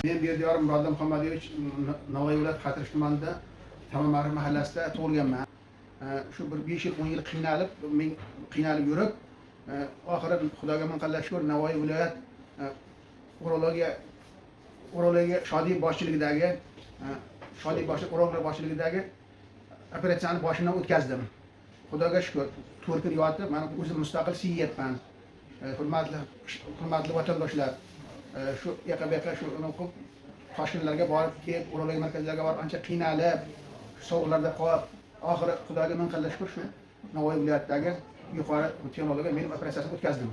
Men Berdiyor Murodjon Muhammadovich, Navoiy viloyati, Xatirchi tumanida, Tamomari mahallasida tug'ilganman. Shu bir 5 yil, 10 yil qiynalib, men qiynalib yurib, oxiri Xudoga ming qatla shukur, Navoiy viloyat urologiya Shodiyev boshchiligidagi, Shodiyev boshliq urologlar boshchiligidagi operatsiyani boshimdan o'tkazdim. Xudoga shukur, 4 kun yotib, mana o'zim mustaqil siyyapman. Hurmatli vatandoshlar, shu yoqqa bu yoqqa shu uni qilib, Toshkentlarga borib kelib, urologiya markazlariga borib, ancha qiynalib, sovuqlarda qolib, oxiri Xudoga ming qatla shukur, shu Navoiy viloyatidagi yuqori texnologiya menim operatsiyasini o'tkazdim.